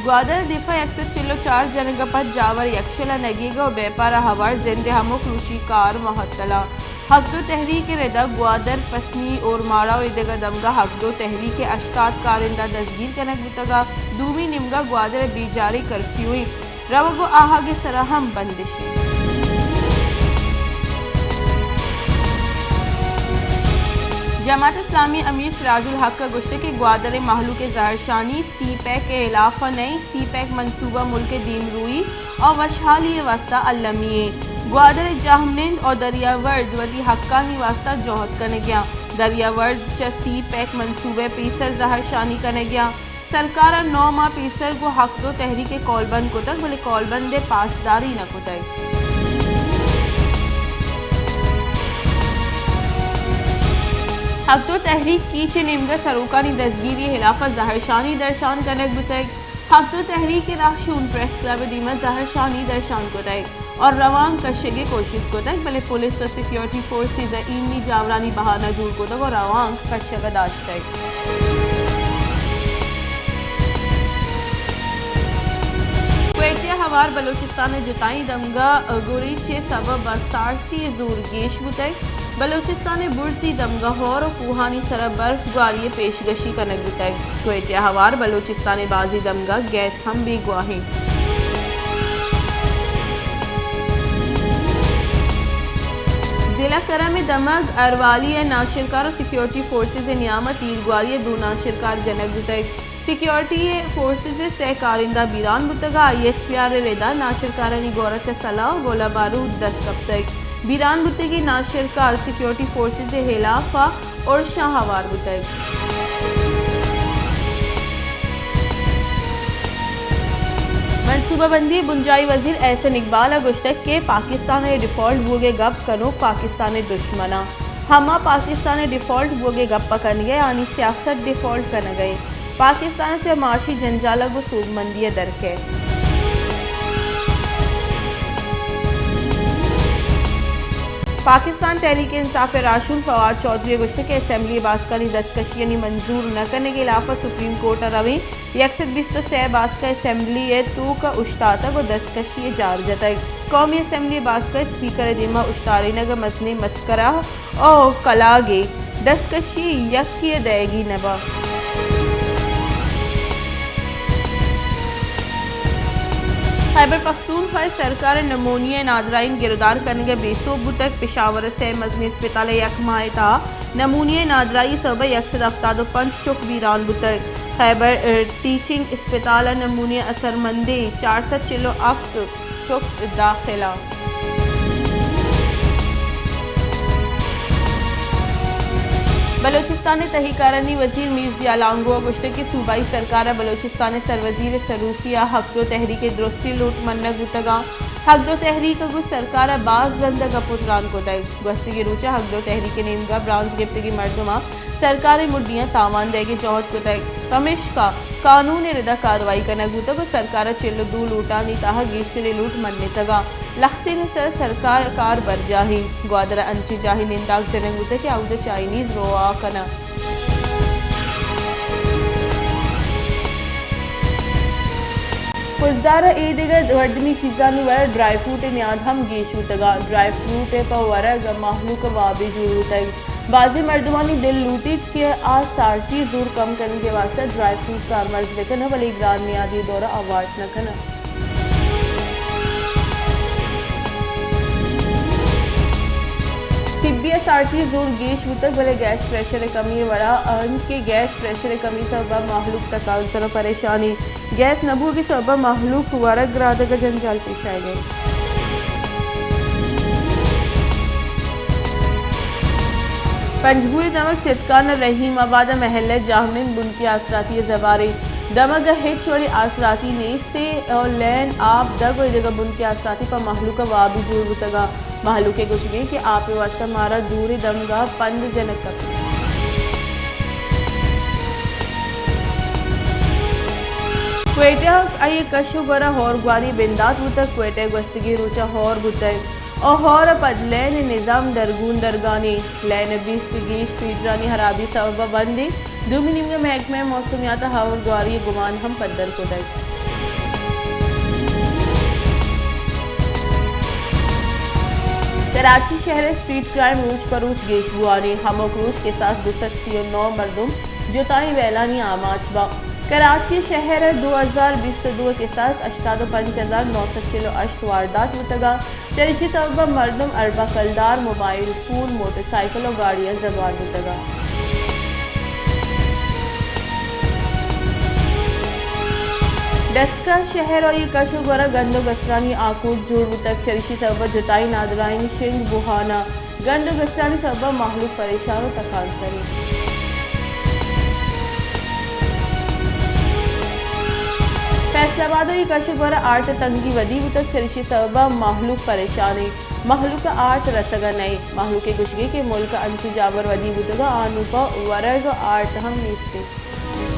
گوادر ءَ دفعہ یک سد چل ءُ چار جنگ ءَ پد جاور یکشل ءَ نگیگ ءُ بیپار ءَ ہوار زند ءِ ہمک روچی کار معطل اَنت۔ حق دو تحریک ءِ ردا گوادر، پسنی، اورماڑہ ءُ ایدگہ دمگاں حق دو تحریک ءِ ہشتاد کارندہ دزگیر کنگ بوتگ ءُ دومی نیمگ ءَ گوادر ءَ بیجاریں کرفیو ایں۔ روگ ءُ آہگ ءِ سرا ہم بندش ایں۔ جماعت اسلامی ءِ امیر سراج الحق ءَ گوشتگ کہ گوادر ءِ مہلوک ءِ زہرشانی سی پیک ءِ ہلاف ءَ نہ ایں، سی پیک منصوبہ ملک ءِ دیمروئی ءُ وشحالی ءِ واستہ المی ایں۔ گوادر ءِ جاہمنند ءُ دریاورد وتی حقانی واستہ جہد کنگ ءَ اَنت۔ دریاورد چہ سی پیک منصوبہ ءَ پیسر زہرشانی کنگ ءَ اَنت۔ سرکار ءَ نو ماہ پیسر گوں حق دو تحریک ءَ کولبند کتگ، بلے کولبند ءِ پاسداری نہ کتگ۔ حق دو تحریک کیچ ءِ نیمگ ءَ سروکانی دزگیری ءِ ہلاف ءَ زہرشانی درشان کنگ بوتگ۔ حق دو تحریک ءِ رہشون پریس کلب ءِ دیما زہرشانی درشان کتگ ءُ روانک کشگ ءِ کوشست کتگ، بلے پولیس ءُ سیکورٹی فورسز ءَ ایمنی جاورانی بہانہ جوڑ کتگ ءُ روانک کشگ ءَ داشتگ۔ کوئٹہ ءَ ہوار بلوچستان ءِ جتائیں دمگاں گوریچ ءِ سبب ءَ سارتی ءِ زور گیش بوتگ۔ بلوچستان ءِ برزی دمگاں ہور ءُ کوہانی سرا برف گواری ءِ پیشگشی کنگ بوتگ۔ کوئٹہ ءَ ہوار بلوچستان ءِ بازیں دمگاں گیس ہم بیگواہ ایں۔ ضلع کرم ءِ دمگ اروالی ءَ ناشرکار ءُ سیکورٹی فورسز ءِ نیام ءَ تیرگواری ءَ دو ناشرکار جنگ بوتگ۔ سیکورٹی فورسز ءِ سئے کارندہ بیران بوتگ ءُ آئی ایس پی آر ءِ ردا ناشرکارانی گور ءَ چہ سلاہ ءُ گولہ بارود دست کپتگ۔ بیران بوتگیں ناشرکار سیکورٹی فورسز ءِ ہلاف ءَ ارشاں ہوار بوتگ۔ منصوبہ بندی ءِ بنجاہی وزیر احسن اقبال ءَ گوشتگ کہ پاکستان ءِ ڈیفالٹ بوگ ءِ گپ کنوک پاکستان ءِ دشمن اَنت۔ ہما پاکستان ءِ ڈیفالٹ بوگ ءِ گپ ءَ کنگ ءَ، آنی سیاست ڈیفالٹ کنگ ءَ اِنت۔ پاکستان ءَ چہ معاشی جنجال ءَ گوں سوبمندی ءَ در کئیت۔ پاکستان تحریک انصاف ءِ راہشون فواد چوہدری ءَ گوشتگ کہ اسمبلی ءِ باسکانی دزکشیانی منظور نہ کنگ ءِ ہلاف ءَ سپریم کورٹ ءَ رویں۔ یک سد بیست ءُ سئے باسک اسمبلی ءِ توک ءَ اوشتاتگ ءُ دزکشی ءِ جار جتگ۔ قومی اسمبلی ءِ باسک ءِ اسپیکر ءِ دیما اوشتارینگ ءَ مزنیں مسکرا ءُ کلاگے، دزکشی یکے ءَ دئیگی نہ بنت۔ خیبر پختونخوا ءِ سرکار ءَ نمونیا ءِ نادراہی گرودار کنگ ءَ بے سوب بوتگ۔ پشاور ءِ سئے مزنیں اسپتال ءَ یک ماہ ءِ تہا نمونیا ءِ نادراہی ءِ سبب ءَ یک سد ہفتاد ءُ پنچ چک بیران بوتگ۔ خیبر، ءَ، ٹیچنگ اسپتال ءَ نمونیا ءِ اثرمندیں چار سد چل ءُ ہفت چک داخل اَنت۔ بلوچستان ءِ تہی کارانی وزیر میر ضیاء لانگو ءَ گوشتگ کہ صوبائی سرکار ءَ بلوچستان ءِ سروزیر ءِ سروکی ءَ حق دو تحریک ءِ درستیں لوٹ منگ بوتگ اَنت۔ حق دو تحریک ءَ گوں سرکار ءَ باز رند ءَ گپ ءُ تران کتگ۔ گوستگیں روچ ءَ حق دو تحریک ءِ نیمگ ءَ برانز گپتگیں مردماں سرکار ءِ مڈیاں تاوان دئیگ ءِ جہد کتگ، پمیشکا قانون ءِ رد ءَ کاروائی کنگ بوتگ ءُ سرکار ءَ چل ءُ دو لوٹانی تہا گیشتریں لوٹ منتگ اَنت۔ لہتین ءِ سر ءَ سرکار ءِ کار برجاہ اِنت۔ گوادر ءَ انچیں جاہے ننداگ جنگ بوتگ کہ اود ءَ چائنیز رو آ کن اَنت۔ خضدار ءَ اے دگہ مردمی چیزانی وڑ ءَ ڈرائی فروٹ ءِ نیاد ہم گیش بوتگ اَنت۔ ڈرائی فروٹ ءِ پہ ورگ ءَ مہلوک ءِ وابے جوڑ بوتگ۔ بازیں مردمانی دل لوٹیت کہ آ سارتی ءِ زور کم کنگ ءِ واستہ ڈرائی فروٹ کارمرز بہ کن اَنت، بلے گران نیادی ءِ دور ءَ آ وارت نہ کن اَنت۔ سبی ءَ سارتی ءِ زور گیش بوتگ، بلے گیس پریشر ءِ کمی ءِ وڑ ءَ اِنت کہ گیس پریشر ءِ کمی ءِ سبب ءَ مہلوک تکانسر ءُ پریشانی۔ گیس نہ بوگ ءِ سبب ءَ مہلوک ورگ رادگ ءَ جنجال پیش آیگ ءَ اِنت۔ پنجگور ءِ دمگ چتکان ءِ رحیم آباد ءِ محلہ ءِ جاہمنند بنکی آسراتی ءِ زبہر اِنت۔ دمگ ءَ ہچ وڑیں آسراتی نیست اِنت ءُ لین، آپ، دگ ءُ ایدگہ بنکی آسراتی پہ مہلوک ءِ وابے جوڑ بوتگ اَنت۔ مہلوک ءِ گوشگ اِنت کہ آپ ءِ واستہ مارا دوریں دمگاں پند جنگ کپیت۔ کوئٹہ ءَ آئی ءِ کش ءُ گور ءَ ہور گواری ءِ بندات بوتگ۔ کوئٹہ ءَ گوستگیں روچ ءَ ہور بوتگ ءُ ہور ءَ پد لین ءِ نظام درگون درگانی، لین ءِ بیست ءِ گیش فیڈرانی ہرابی ءِ سبب ءَ بند اِنت۔ دومی نیمگ ءَ محکمہ موسمیات ءَ ہور گواری ءِ گمان ہم پدر کتگ۔ کراچی شہر ء اسٹریٹ کرائم روچ پہ روچ گیش بوانی، ہمک روچ کساس دو سد سی و نو مردم جتائیں ویلانی آماچ با۔ کراچی شہر ء دو ہزار بیست و دو ء کساس ہشتاد و پنچ ہزار نو سد چل و ہشت واردات بوتگا۔ چریشی سبب ء مردم اربع کلدار، موبائل فون، موٹر سائیکل و گاڑیاں زبہر بوتگا۔ ڈسکہ شہر و ای کش و گورا گند و گسرانی آکوٹ جوڑ بوتگ، چریشی سبب ء جتائیں نادراہی شنگ بوہانا۔ گند و گسرانی سبب ء مہلوک پریشان و تکانسری۔ فیصل آباد و ای کش و گورا آرٹ تنگی ودی بوتگ، چریشی سبب ء مہلوک پریشان انت۔ مہلوک ء آرٹ رسگ ء نئے۔ مہلوک ء گوشگے کہ ملک ء انچو جاور ودی بوتگ ء آ نوں پہ ورگ ء آرٹ ہم نیست انت۔